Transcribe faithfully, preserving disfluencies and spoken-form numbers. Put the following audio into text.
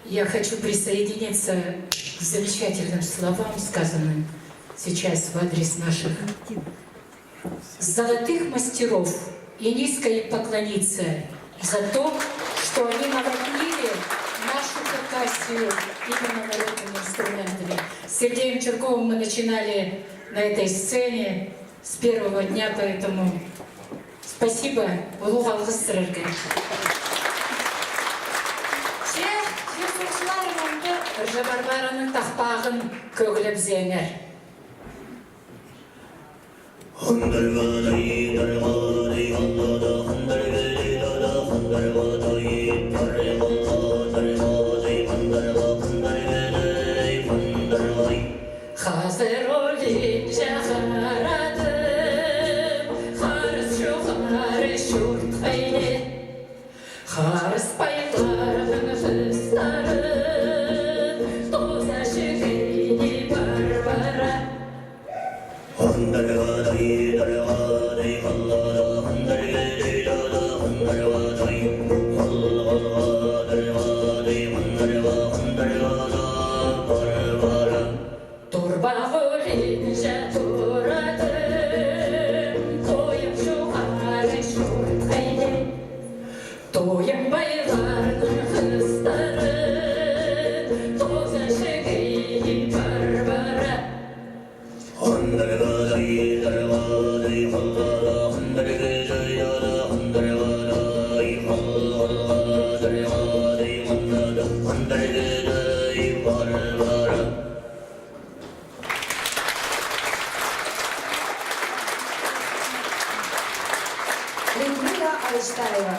Я хочу присоединиться к замечательным словам, сказанным сейчас в адрес наших золотых мастеров, и низко им поклониться за то, что они наводнили нашу Хакасию именно народными инструментами. С Сергеем Чирковым мы начинали на этой сцене с первого дня, поэтому спасибо, улуғ алғыс сірерге. Че, чир-суғҷыларым, амды Ырҷа Барбараның тахпағын кӧглебізеңер. Хазыр олинҷа харадым, харыс чоғары чуртхайны. Харыс пайларның хыстары тоза чігейні пар пара. Турбах олинҷа турадым, тойым чоғары чуртхайны. Тойым пайларның хыстары тоза чігейні пар пара. Людмила Алыштаева.